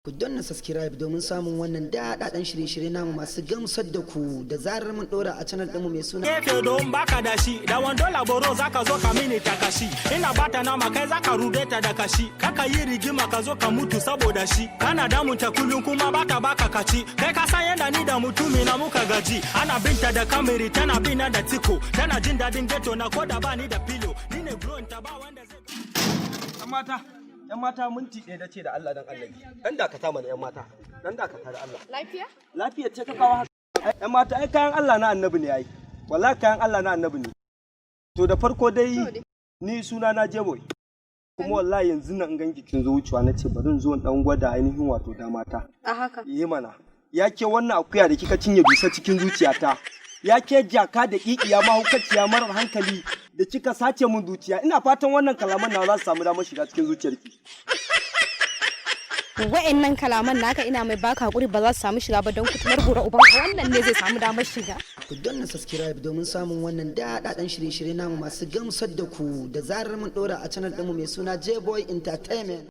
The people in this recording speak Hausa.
Ku danna subscribe domin samun wannan daɗaɗɗen shirye-shirye namu masu gamsar da ku da zarar mun ɗora a channel ɗinmu mai suna Gefe don baka da shi, da wando laboro zaka zo ka mini takashi. Ina bata nama, kai zaka rude ta da kashi. Kaka yi rigima, ka zo ka mutu saboda shi. Kana damun ta kullum kuma baka baka kaci. Kai ka san yanda ni da mutumi na muka gaji. Ana binta da kamiri, tana bina da tiko. Tana jin dadin ghetto na koda ba ni da filo. Ni ne bro ta, ba wanda zai Yan mata, yan mata, minti ɗaya na ce, da Allah dan Annabi. Dan dakata mana, yan mata. Dan dakata da Allah. Lafiya? Lafiya ce ta kawo haka. Yan mata, ai kayan Allah na Annabi ne ai. Wallahi kayan Allah na Annabi ne. To, da farko dai ni suna na Jeboy. Kuma wallahi yanzu nan in ganki kin zo wucewa, na ce bari in zo in dan gwada ainihin wato da mata. A haka. Yi mana. Ya ke wannan akuya da kika cinye dusa cikin zuciyata. Ya ke jaka da kikiya, mahaukaciya marar hankali da kika sace min zuciya. Ina fatan wannan kalaman na za su samu damar shiga cikin zuciyarki. Wa'annan kalaman naka, ina mai baka hakuri, ba za su samu shiga ba, don kutumar gura ubanka wannan ne zai samu damar shiga. Ku danna subscribe domin samun wannan daɗaɗɗen shirye-shirye namu masu gamsar da ku da zarar mun ɗora a channel ɗinmu mai suna J-Boy Entertainment.